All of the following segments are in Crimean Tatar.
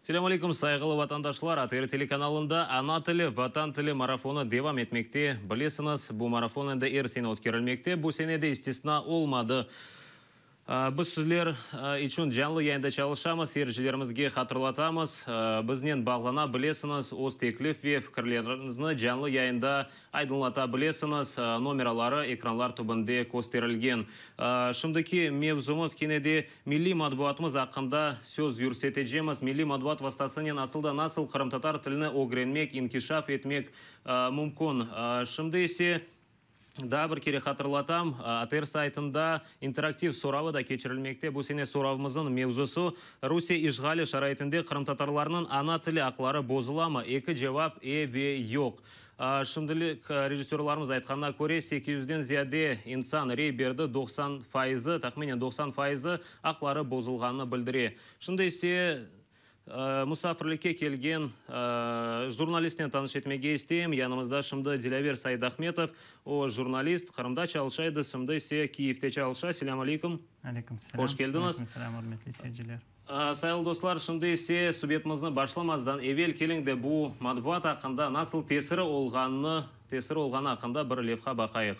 Selâm aleyküm, sayğılı vatandaşlar! ATR telekanalında Ana tili, Vatan tili marafonı devam etmekte. Bilesiñiz, bu marafon endi er sene ötkerilmekte, bu sene de istisna olmadı. Biz sizler içün canlı yayında çalışamız, seyircilerimizge hatırlatamız, biznen bağlana bilesiñiz, öz teklif ve fikirleriñizni canlı yayında aydınlata bilesiñiz, nomeraları ekranlar tübünde kösterilgen. Şimdiki mevzumız kene de milliy matbuatımız aqqında söz yürsetecemiz. Milliy matbuat vastasınen asıl da nasıl qırımtatar tilini ögrenmek, inkişaf etmek mümkün. Şimdi ise Daa bir kere hatırlatam, ATR saytında interaktiv soravı da keçirilmekte. Bu sene soravımıznıñ mevzusı, Rusiye işğali şaraitinde qırımtatarlarnıñ ana tili aqları bozulamı? Eki cevap, e ve yoq. Şimdilik, rejissörlarımız aytqanına köre, sekiz yüzden ziyade insan rey berdi, 90 fayızı, tahminen 90 fayızı aqları bozulğanını bildire. Şimdi ise Musafirlikke kelgen jurnalistnen tanış etmege isteyim. Yanımızda şimdi Dilâver Saidahmetov. O, jurnalist, Qırımda çalışa edi, şimdi ise Kiyevde çalışa. Selâm aleyküm. Aleyküm selâm. Hoş keldiñiz. Aleyküm selâm, ürmetli seyirciler. Sayğılı dostlar, şimdi ise subetimizni başlamazdan evel keliñ de bu matbuat aqqında nasıl tesiri olğanını, tesiri olğanı aqqında bir levha baqayıq.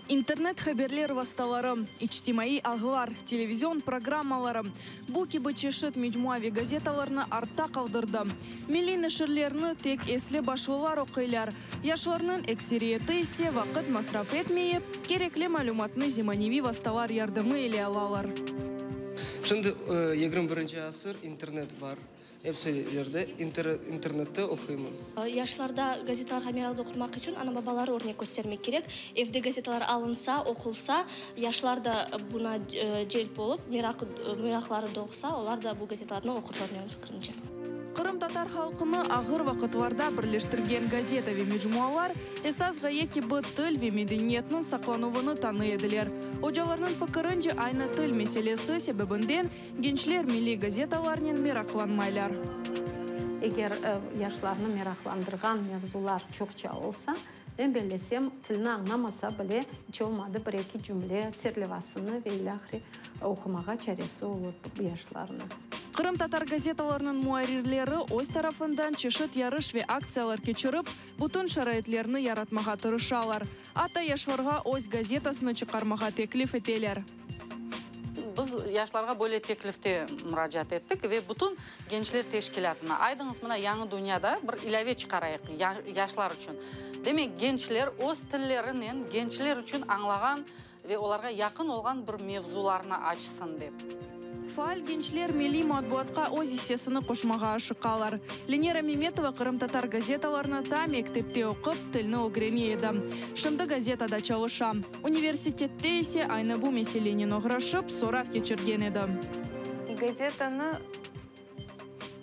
İnternet haberler vastaları, içtimaiy ağlar, televizion programmaları, bu kibi çeşit mecmua ve gazetalarnı artta qaldırdı. Milliy neşirlerni tek esli başlılar oquylar. Yaşlarnıñ ekseriyeti ise vaqıt masraf etmeyip, kerekli malümatnı zemaneviy vastalar yardımı ile alalar. Şimdi 21-nci asır, internet bar, episi yerde internette oquyman. Yaşlarda gazetalarğa meraq doğurmaq içün ana-babalar örnek köstermek kerek. Evde gazetalar alınsa, oqulsa, yaşlar da buna celp olıp, meraqları doğsa, olar da bu gazetalarnı oqurlar, menim fikrimce. Qırımtatar halqını ağır vaqıtlarda birleştirgen gazeta ve mecmualar esas ğaye kibi til ve medeniyetniñ saqlanuvını tanıy ediler. Ocalarnıñ fikirince, aynı til meselesi sebebinden gençler milliy gazetalarnen meraqlanmaylar. Eger yaşlarnı meraqlandırğan mevzular çoqça olsa, men bellesem, tilni añlamasa bile, iç olmadı bir-eki cümle, serlevasını ve ilâhre oqumağa çaresi olur bu yaşlarnıñ. Qırımtatar gazetalarınıñ muarrirleri öz tarafından çeşit yarış ve aktsiyalar keçirip, bütün şaraitlerni yaratmağa tırışalar. Atta yaşlarğa öz gazetasını çıqarmağa teklif eteler. Biz yaşlarğa böyle teklifte muracaat ettik ve bütün gençler teşkilâtına, aydıñız, mına Yañı dünyada bir ilâve çıqarayıq yaşlar içün. Demek, gençler öz tillerinen gençler içün añlağan ve olarğa yaqın olğan bir mevzularnı açsın dep. Faal gençler milliy matbuatqa öz issesini qoşmağa aşıqalar. Lenera Memetova qırımtatar gazetalarını ta mektepte oqup, tilni ögrene edi. Şimdi gazetada çalışa. Universitette ise aynı bu meselenen oğraşıp, sorav keçirgen edi. Gazetanı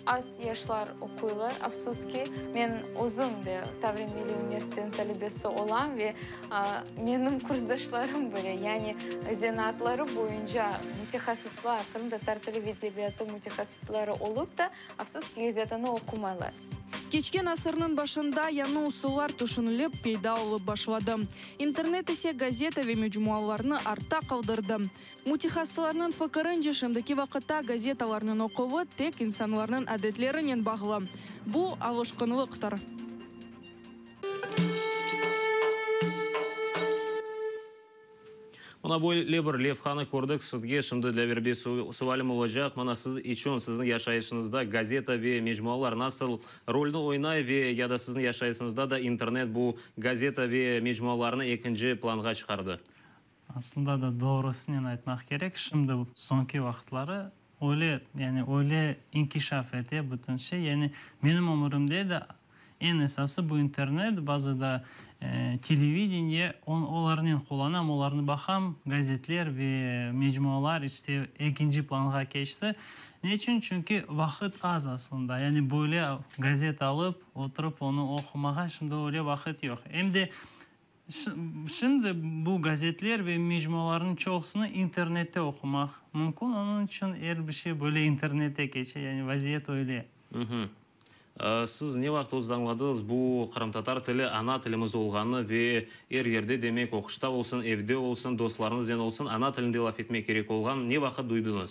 az yaşlar oquylar, afsus ki. Men özüm de Tavriya milliy universitetiniñ talebesi olam ve menim kursdaşlarım bile, yani zenaatları boyunca mütehassıslar, qırımtatar tili ve edebiyatı mütehassısları olıp da, afsus ki, gazetanı oqumaylar. Keçken asırnıñ başında yañı usullar tüşünilip, peyda olıp başladı. İnternet ise gazeta ve mecmualarnı artta qaldırdı. Mütehassıslarnıñ fikirince, şimdiki vaqıtta gazetalarnıñ oquvı tek insanlarnıñ adetlerinen bağlı. Bu, alışqınlıqtır. Mına böyle bir levhanı kördik. Sizge şimdi, Dilâver bey, sualim olacaq. Mına siz içün, siziñ yaşayışıñızda gazeta ve mecmualar nasıl rolni oynay ve ya da siziñ yaşayışıñızda da internet bu gazeta ve mecmualarnı ekinci planğa çıqardı? Aslında da doğrusınen aytmaq kerek, şimdi soñki vaqıtları öyle, yani öyle inkişaf ete bütün şey. Yani menim ömürimde de eñ esası bu internet, bazı da televideniye, olarnen qullanam, olarnı baqam, gazetler ve mecmualar işte ekinci planğa keçti. Ne içün? Çünki vaqıt az aslında. Yani böyle gazet alıp, oturıp onı oqumağa şimdi öyle vaqıt yoq. Em de. Şimdi bu gazetler ve mecmualarnıñ çoqusını internette oqumaq mümkün, onıñ içün er bir şey böyle internette keçe, yani vaziyet öyle. Siz ne vaqıt özüñiz añladıñız bu qırımtatar tili ana tilimiz olğanını ve er yerde, demek, oquşta olsun, evde olsun, dostlarıñıznen olsun, ana tilinde laf etmek kerek olğanın ne vaqıt duydıñız?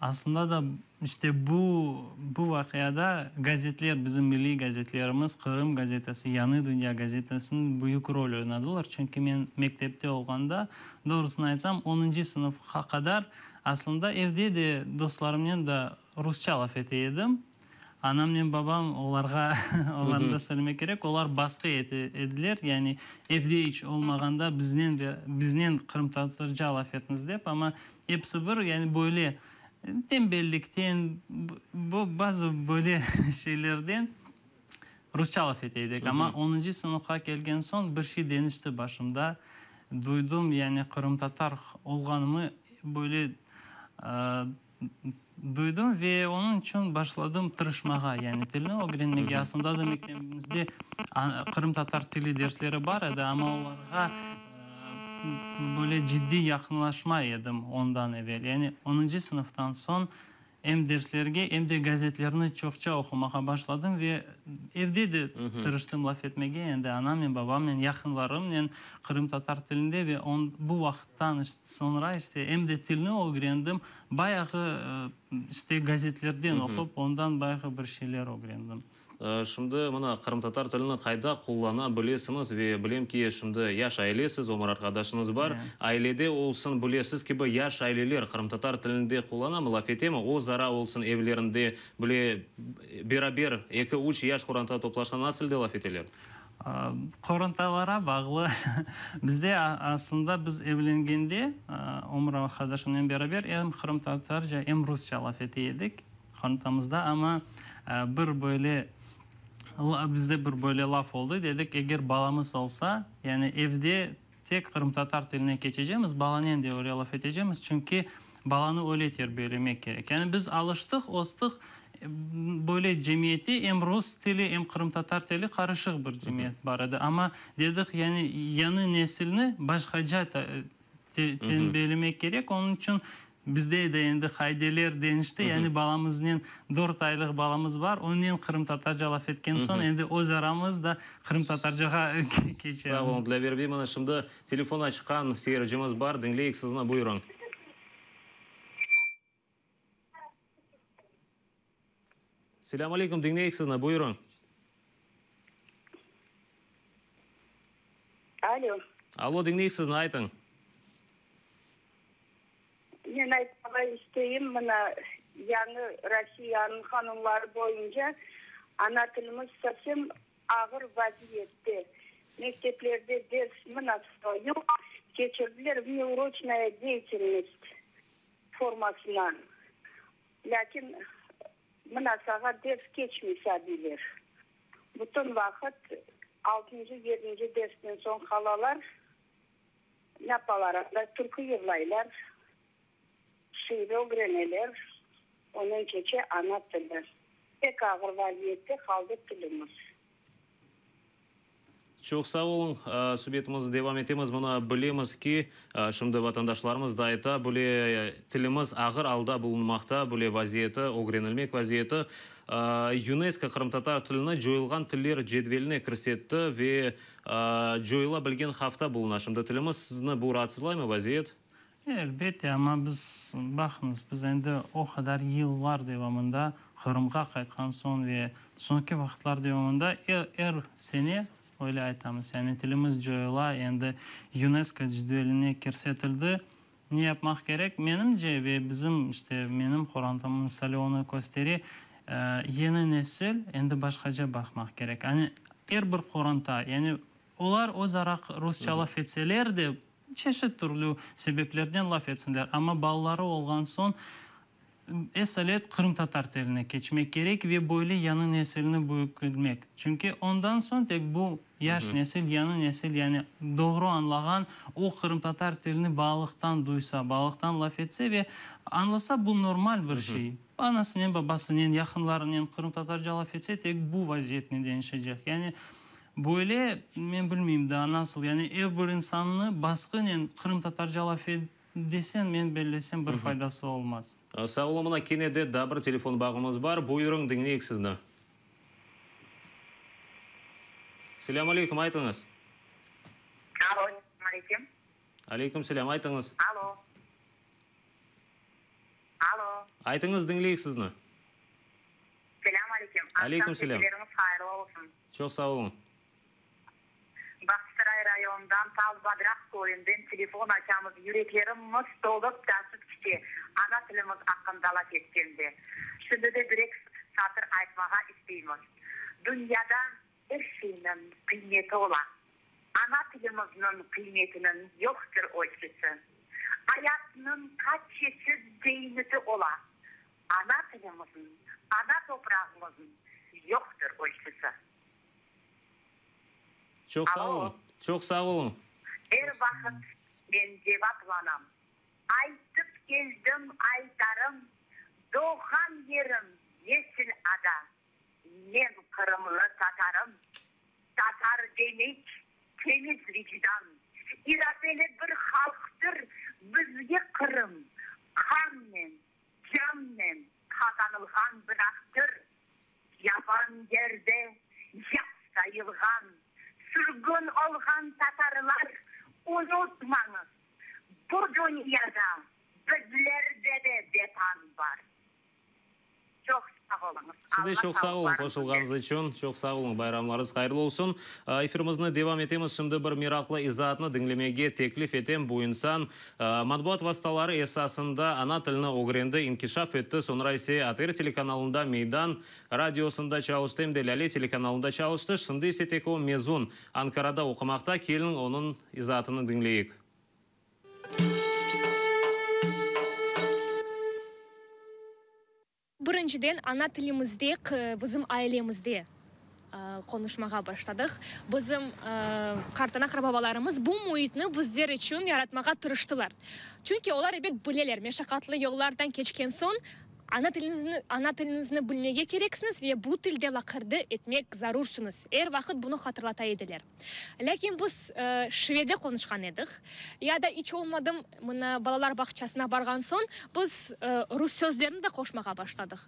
Aslında da, işte bu, bu vaqiada gazetler, bizim milliy gazetlerimiz, Qırım gazetası, Yañı dünya gazetasınıñ büyük rol oynadılar. Çünki men mektepte olğanda, doğrusını aytsam, onuncı sınıfqa qadar aslında evde de, dostlarımnen da rusça laf ete edim. Anamnen babam olarğa, olarnı da söylemek kerek, olar basqı ete ediler, yani evde iç olmağanda biznen, biznen qırımtatarca laf etiñiz dep, amma episi bir, yani böyle tenbellikten, bazı böyle şeylerden rusça laf ete edik. Amma onuncı sınıfqa kelgen soñ bir şey deñişti başımda, duydım, yani qırımtatar olğanımı böyle Duydım ve onıñ içün başladım tırışmağa, yani tilni ögrenmege. Aslında da mektebimizde qırımtatar tili dersleri bar edi, amma olarğa böyle ciddiy yaqınlaşmay edim ondan evel. Yani onuncı sınıftan soñ em derslerge, em de gazetlerni çoqça oqumağa başladım ve evde de tırıştım laf etmege, endi anamnen, babamnen, yaqınlarımnen qırımtatar tilinde ve bu vaqıt Tan soñra işte em de tilni ögrendim, bayağı işte gazetlerden oqup, ondan bayağı bir şeyler ögrendim. Şimdi mına qırımtatar tilini qayda qullana bilesiñiz ve bilem ki, şimdi yaş ailesiz, ömür arqadaşıñız bar. Ailede olsun, bile siz kibi yaş aileler qırımtatar tilinde qullanamı, laf etemi, özara olsun evlerinde bile beraber eki-üç yaş qoranta toplaşqan nasıl tilde laf eteler? Qorantalara bağlı. Bizde aslında biz evlengende ömür arqadaşımnen beraber em qırımtatarca, em rusça laf ete edik qorantamızda. Amma bir böyle bizde bir böyle laf oldı, dedik, eger balamız olsa, yani evde tek qırımtatar tiline keçecemiz, balanen de öyle laf etecemiz, çünki balanı öyle terbiyelemek kerek. Yani biz alıştıq, östük böyle cemiyette, em rus tili, em qırımtatar tili qarışıq bir cemiyet bar edi. Amma dedik, yani yañı nesilni başqaca tenbiyelemek kerek, onıñ içün Bizde de endi qaideler deñişti, yani balamıznen, dört aylıq balamız bar, onen qırımtatarca laf etken soñ, endi öz aramız da qırımtatarcağa keçemiz. Sağ oluñ, Dilâver bey. Mana şimdi telefon açqan seyircimiz bar, diñleyik sizni, buyurıñ. Selâm aleyküm, diñleyik sizni, buyurıñ. Alo. Alo, diñleyik sizni, aytıñ. Men aytmağa isteyim, mına, yañı Rossiyanıñ qanunları boyunca ana tilimiz sovsem ağır vaziyette. Mekteplerde ders mına yoq, keçirdiler vneuroçnaya deyatelnost formasına. Lâkin mına sağa ders keçmey sabiyler. Bütün vaqıt altıncı, yedinci dersten soñ qalalar. Yapalar, anda türkü yırlaylar, şiir ögreneler, onen keçe ana tili. Pek ağır vaziyette qaldı tilimiz. Çoq sağ oluñ. Subetimizni devam etemiz. Mına, bilemiz ki, şimdi vatandaşlarımız da ayta, böyle tilimiz ağır alda bulunmaqta, böyle vaziyeti, ögrenilmek vaziyeti. UNESCO qırımtatar tilini coyulğan tiller cedveline kirsetti ve Coyula bilgen havfta buluna şimdi tilimiz. Sizni bu raatsızlaymı vaziyet? Elbette, amma biz, baqıñız, biz endi o qadar yıllar devamında Qırımğa qaytqan soñ ve soñki vaqıtlar devamında er, er sene öyle aytamız, yani tilimiz coyula, endi UNESCO cedveline kirsetildi. Ne yapmaq kerek? Menimce ve bizim, işte, menim qorantamnıñ misali onı köstere, yeni nesil endi başqaca baqmaq kerek. Yani er bir qoranta, yani olar öz ara rusça laf etseler de, çeşit türlü sebeplerden laf etsinler, amma balaları olğan soñ esalet qırımtatar tiline keçmek kerek ve böyle yañı nesilni büyütmek. Çünki ondan soñ tek bu yaş nesil, yañı nesil, yani doğru añlağan, o qırımtatar tilini balalıqtan duysa, balalıqtan laf etse ve añlasa, bu normal bir şey. Anasınen, babasınen, yaqınlarınen qırımtatarca laf etse, tek bu vaziyet ne deñişecek. Yani. Böyle, men bilmeyim daa nasıl, yani er bir insannı basqınen qırımtatarca laf et desen, men bellesem bir faydası olmaz. Sağ olun, mına kene de daa bir telefon bağımız bar. Buyurıñ, diñleyik sizni. Selâm aleyküm, aytıñız. Alo, selâm aleyküm. Aleyküm selâm, aytıñız. Alo. Alo. Aytıñız, diñleyik sizni. Selâm aleyküm. Aleyküm selâm. Aqşam gecileriñiz hayırlı olsun. Çoq sağ oluñ. Bağçasaray rayonından Tal Badraq köyünden telefon açamız. Yüreklerimiz tolıp taşıp kite ana tilimiz aqqında laf etkende. Şimdi de bir-eki satır aytmağa isteymiz. Dünyada er şeyniñ qıymeti ola. Ana tilimizniñ qıymetiniñ yoqtır ölçüsi. Ayatnıñ qaç çeşit zeyneti ola. Ana tilimizniñ, ana toprağımıznıñ yoqtır ölçüsi. Çoq sağ oluñ. Çoq sağ oluñ. Er vaqıt men cevaplanam. Aytıp keldim, aytarım, doğğan yerim Yeşil Ada. Men qırımlı tatarım. Tatar demek, temiz vicdan, iradeli bir halqtır. Bizge Qırım qannen, cannen qazanılğan bir aqtır. Yaban yerde yat sayılğan, sürgün olğan tatarlar, unutmañız, bu dünyada bizlerde de Vetan bar. Çoq sağ oluñız. Siz de çoq sağ oluñ qoşulğanıñız içün. Çoq sağ oluñ. Bayramlarıñız hayırlı olsun. Efirimizni devam etemiz. Şimdi bir meraqlı izaatnı diñlemege teklif etem. Bu insan matbuat vastaları esasında ana tilini ögrendi, inkişaf etti, soñra ise ATR telekanalında, Meydan radiosında çalıştı, em de Lâle telekanalında çalıştı. Şimdi ise tek o mezun, Ankarada oqumaqta. Keliñ, onıñ izaatını diñleyik. Birinciden, ana tilimizde, bizim ailemizde qonuşmağa başladıq. Bizim qartana-qartbabalarımız bu müitni bizler içün yaratmağa tırıştılar. Çünki olar, ebet, bileler, meşaqatlı yollardan keçken soñ, Ana tiliñizni, ana tiliñizni bilmege kereksiñiz ve bu tilde laqırdı etmek zarursıñız. Er vaqıt bunı hatırlata ediler. Lâkin biz şivede qonuşqan edik. Ya da iç olmadım, mına, balalar bağçasına barğan soñ, biz rus sözlerini de qoşmağa başladıq.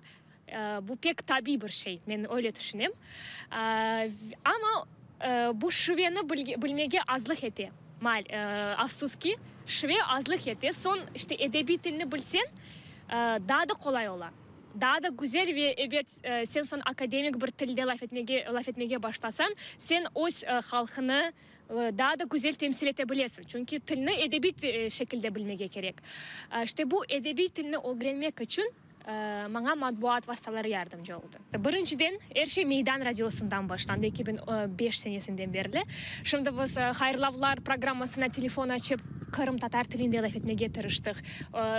Bu pek tabiy bir şey, men öyle tüşünem. Amma bu şiveni bilmege azlıq ete, mal, afsus ki, şive azlıq ete. Soñ, işte, edebiy tilni bilseñ, daa da qolay ola. Daa da güzel ve, ebet, sen soñ akademik bir tilde laf etmege, laf etmege başlasañ, sen öz halqını daa da güzel temsil ete bilesiñ. Çünki tilni edebiy şekilde bilmege kerek. İşte bu edebiy tilni ögrenmek içün maña matbuat vastaları yardımcı oldı. Birinciden, er şey Meydan radiosından başlandı, 2005 senesinden berli. Şimdi biz Hayırlavlar programmasına telefon açıp, qırımtatar tilinde laf etmege tırıştıq,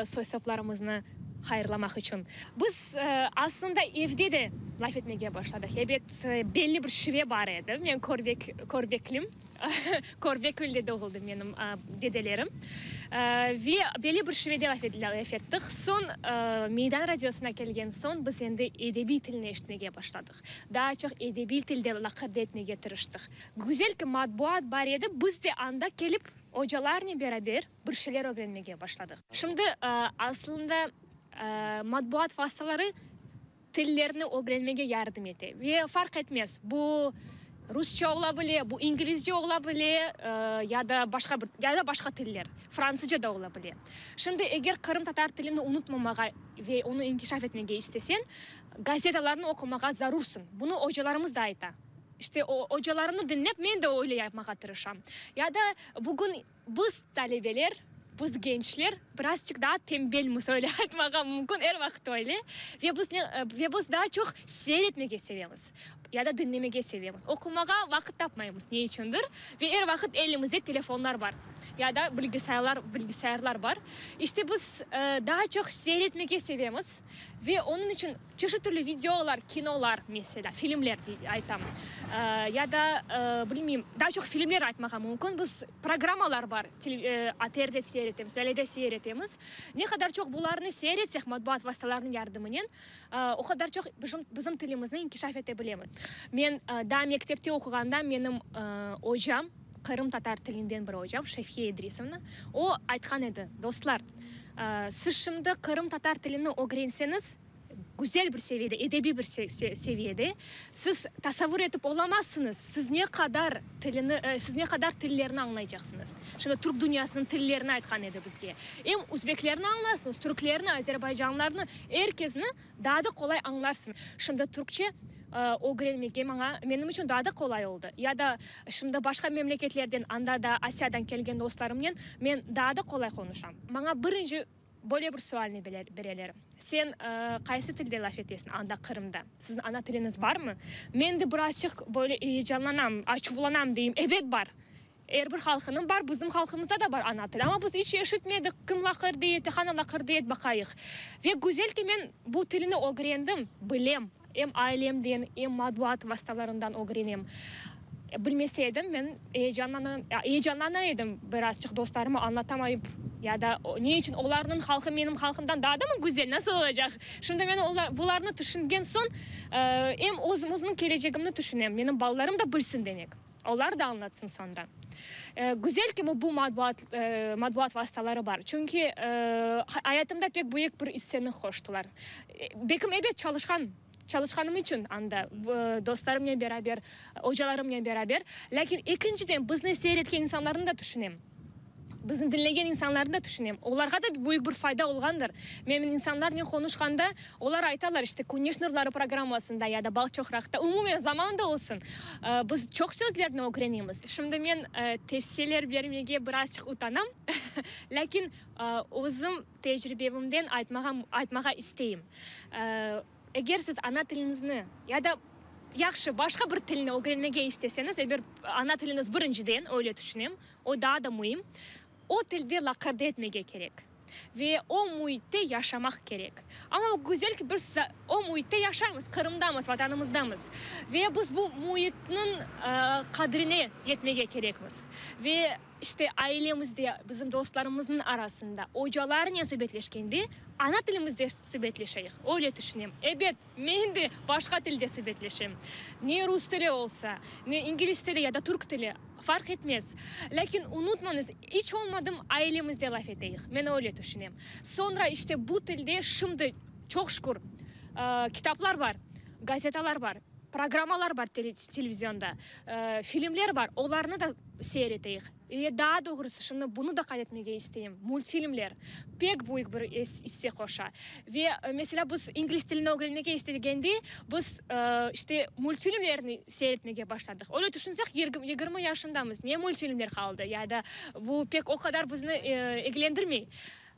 soy-soplarımıznı hayırlamaq içün. Biz aslında evde de laf etmege başladıq. Ebet, belli bir şive bar edi. Men Körbek, Körbeklim. Körbekülde doğuldı menim dedelerim. Ve belli bir şivede laf ettik. Soñ, Meydan radiosına kelgen soñ, biz endi edebiy tilni eşitmege başladıq. Daa çoq edebiy tilde laqırdı etmege tırıştıq. Güzel ki, matbuat bar edi, biz de anda kelip, ocalarnen beraber bir şeyler ögrenmege başladıq. Şimdi, aslında, matbuat vastaları tillerni ögrenmege yardım ete. Ve farq etmez, bu rusça ola bile, bu inglizce ola bile, ya da başqa bir, ya da başqa tiller, fransızca da ola bile. Şimdi eger qırımtatar tilini unutmamağa ve onı inkişaf etmege isteseñ, gazetalarnı oqumağa zarursıñ. Bunı ocalarımız da ayta. İşte, ocalarımnı diñlep, men de öyle yapmağa tırışam. Ya da bugün Biz talebeler, biz gençler birazçıq daa tenbelmiz, öyle aytmağa mümkün, er vaqıt öyle. Ve biz ve biz daa çoq seyir etmege sevemiz, ya da diñlemege sevemiz. Oqumağa vaqıt tapmaymız, ne içündir. Ve er vaqıt elimizde telefonlar bar, ya da bilgisayarlar, bilgisayarlar bar. İşte biz daa çoq seyir etmege sevemiz ve onıñ içün Çeşit türlü videolar, kinolar, meselâ, filmler aytam, ya da, bilmeyim, daa çoq filmler aytmağa mümkün. Biz programmalar bar, ATRde seyir etemiz, Lâlede seyir etemiz. Ne qadar çoq bularnı seyir etsek matbuat vastalarınıñ yardımınen, o qadar çoq bizim tilimizni inkişaf ete bilemiz. Men daa mektepte oquğanda menim ocam, qırımtatar tilinden bir ocam, Şevhiye İdrisovna, o aytqan edi, Dostlar, siz şimdi qırımtatar tilini ögrenseñiz, güzel bir seviyede, edebiy bir seviyede, siz tasavvur etip olamazsıñız, siz ne qadar tilini, siz ne qadar tillerni añlaycaqsıñız. Şimdi türk dünyasınıñ tillerini aytqan edi bizge. Em üzbeklerni añlarsıñız, türklerni, azerbaycanlarnı, er kesni daa da qolay añlarsıñ. Şimdi türkçe ögrenmege maña, menim içün daa da qolay oldı. Ya da şimdi başqa memleketlerden, anda da Asiyadan kelgen dostlarımnen men daa da qolay qonuşam. Maña birinci Böyle bir sualni bereler, Sen qaysı tilde laf etesiñ anda, Qırımda? Siziñ ana tiliñiz barmı? Men de birazçıq böyle eyecanlanam, açuvlanam, deyim, Ebet, bar. Er bir halqınıñ bar, bizim halqımızda da bar ana tili. Amma biz iç eşitmedik, kim laqırdı ete, qana laqırdı et baqayıq. Ve güzel ki, men bu tilni ögrendim, bilem. Em ailemden, em matbuat vastalarından ögrenem. Bilmese edim, men eyecanlana edim, birazçıq dostlarıma añlatamayıp, ya da ne içün olarnıñ halqı menim halqımdan daa da mı güzel, nasıl olacaq? Şimdi men bularnı tüşüngen soñ, em özümizniñ kelecegimni tüşünem, menim balalarım da bilsin demek. Olar da añlatsın soñra. Güzel ki, bu matbuat, matbuat vastaları bar. Çünki ayatımda pek büyük bir isseni qoştılar. Bekim, ebet, çalışqan, çalışqanım içün anda, dostlarımnen beraber, ocalarımnen beraber. Lâkin ekinciden, bizni seyir etken insanlarnı da tüşünem. Bizni diñlegen insanlarnı da tüşünem. Olarğa da büyük bir fayda olğandır. Men insanlarnen qonuşqanda, olar aytalar, işte, Küneş nurları programmasında ya da Balçoqraqta, umumen zamanda olsun, biz çoq sözlerni ögrenemiz. Şimdi men tevsiyeler bermege birazçıq utanam, lâkin özüm tecribemden aytmağa aytmağa isteyim. Eger siz ana tiliñizni ya da, yahşı, başqa bir tilni ögrenmege isteseñiz, eger ana tiliñiz birinciden, öyle tüşünem, o daa da müim, o tilde laqırdı etmege kerek ve o müitte yaşamaq kerek. Amma güzel ki, biz o müitte yaşaymız, Qırımdamız, Vatanımızdamız ve biz bu müitniñ qadrine yetmege kerekmiz. Ve işte ailemizde, bizim dostlarımıznıñ arasında, ocalarnen subetleşkende ana tilimizde subetleşeyik, öyle tüşünem. Ebet, men de başqa tilde subetleşem, ne rus tili olsa, ne ingliz tili ya da türk tili, farq etmez. Lâkin unutmañız, iç olmadım ailemizde laf eteyik, men öyle tüşünem. Soñra işte bu tilde şimdi, çoq şükür, kitaplar bar, gazetalar bar. Programmalar bar televizionda, filmler bar, olarnı da seyir eteyik. Ve daa doğrusı, şimdi bunı da qayd etmege isteyim, multfilmler pek büyük bir isse qoşa. Ve, meselâ, biz ingliz tilini ögrenmege istegende, biz, işte, multfilmlerni seyir etmege başladıq. Öyle tüşünsek, 20 yaşındamız, ne multfilmler qaldı, ya da bu pek o qadar bizni eglendirmey.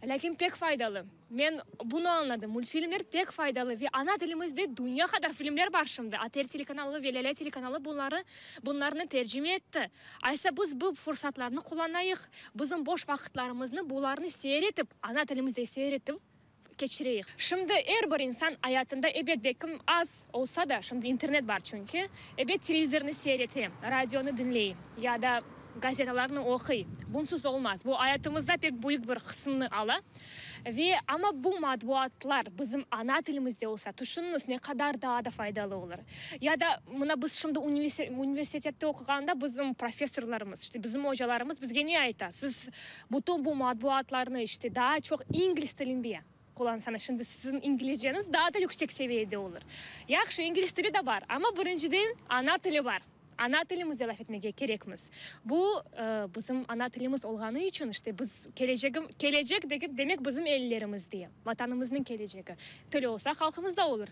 Lâkin pek faydalı. Men bunı añladım, multfilmler pek faydalı ve ana tilimizde dünya qadar filmler bar şimdi. ATR telekanalı ve Lâle telekanalı bunları, bunlarnı tercime etti. Aysa biz bu fursatlarnı qullanayıq, bizim boş vaqıtlarımıznı bularnı seyir etip, ana tilimizde seyir etip keçireyik. Şimdi er bir insan ayatında, ebet, belkim az olsa da, şimdi internet bar çünki, ebet, televizornı seyir ete, radionı diñley ya da gazetalarnı oquy. Bunsız olmaz. Bu ayatımızda pek büyük bir qısımnı ala. Ve amma bu matbuatlar bizim ana tilimizde olsa, tüşüniñiz, ne qadar daa da faydalı olur. Ya da mına biz şimdi universitette oquğanda bizim professorlarımız, işte bizim ocalarımız bizge ne ayta? Siz bütün bu matbuatlarnı işte daa çoq ingliz tilinde qullansañız, şimdi siziñ inglizceñiz daa da yüksek seviyede olur. Yahşı, ingliz tili de bar, amma birinciden ana tili bar. Ana tilimizde laf etmege kerekmiz. Bu, bizim ana tilimiz olğanı içün, işte, biz kelecegim, kelecek degip, demek bizim ellerimizde, Vatanımıznıñ kelecegi. Til olsa, halqımız da olur.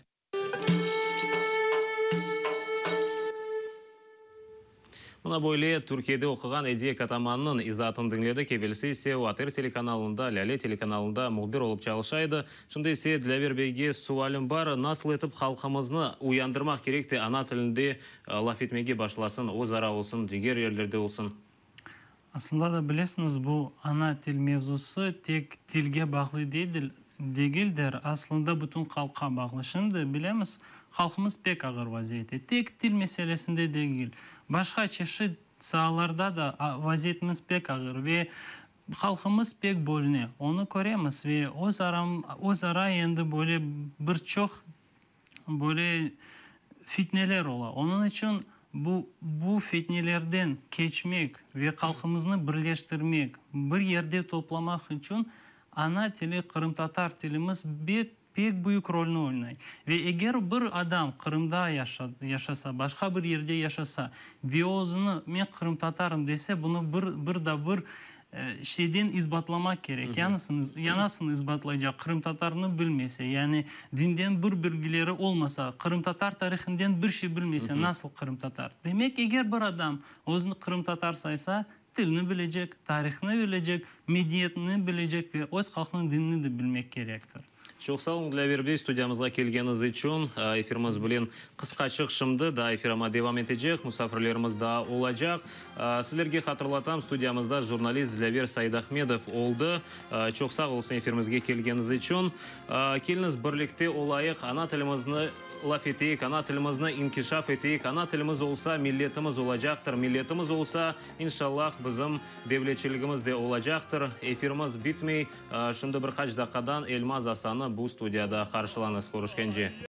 Mına böyle Türkiyede oquğan Ediye Katamannıñ izaatını diñledik. Evelsi ise o ATR telekanalında, Lâle telekanalında mühbir olıp çalışa edi. Şimdi ise Dilâver beyge sualim bar, nasıl etip halqımıznı uyandırmaq kerek te ana tilinde laf etmege başlasın, öz ara olsun, diger yerlerde olsun? Aslında da bilesiñiz, bu ana til mevzusı tek tilge bağlı degildir, aslında bütün halqqa bağlı. Şimdi bilemiz, halqımız pek ağır vaziyette. Tek til meselesinde degil, başqa çeşit saalarda da vaziyetimiz pek ağır ve halqımız pek bölüne. Onı köremiz ve öz ara, öz ara endi böyle bir çoq böyle. Fitneler ola. Onıñ içün bu bu fitnelerden keçmek ve halqımıznı birleştirmek, bir yerde toplamaq içün ana tili, qırımtatar tilimiz bek pek büyük rolni oynay. Ve eger bir adam Qırımda yaşasa, başqa bir yerde yaşasa ve özüni men qırımtatarım dese, bunı bir bir da bir şeyden isbatlamaq kerek. Ya nasıl isbatlaycaq, qırımtatarnı bilmese, yani dinden bir bilgileri olmasa, qırımtatar tarihinden bir şey bilmese, nasıl qırımtatar? Demek, eger bir adam özüni qırımtatar saysa, tilni bilecek, tarihnı bilecek, medeniyetini bilecek ve öz halqnıñ dinini de bilmek kerektir. Çoq sağ oluñ, Dilâver bey, studiyamızğa kelgeniñiz içün. Efirimiz bilen qısqaçıq şimdi, daa efir amma devam etecek, musafirlerimiz daa olacaq. Sizlerge hatırlatam, studiyamızda jurnalist Dilâver Saidahmedov oldı. Çoq sağ olsun efirimizge kelgeniñiz içün. Keliñiz, birlikte olayıq, ana tilimizni laf eteyik, ana tilimizni inkişaf eteyik. Ana tilimiz olsa, milletimiz olacaqtır, milletimiz olsa, inşallah, bizim devletçiligimiz de olacaqtır. Efirimiz bitmey. Şimdi bir qaç daqqadan Elmaz Asanı bu studiyada qarşılañız. Körüşkence.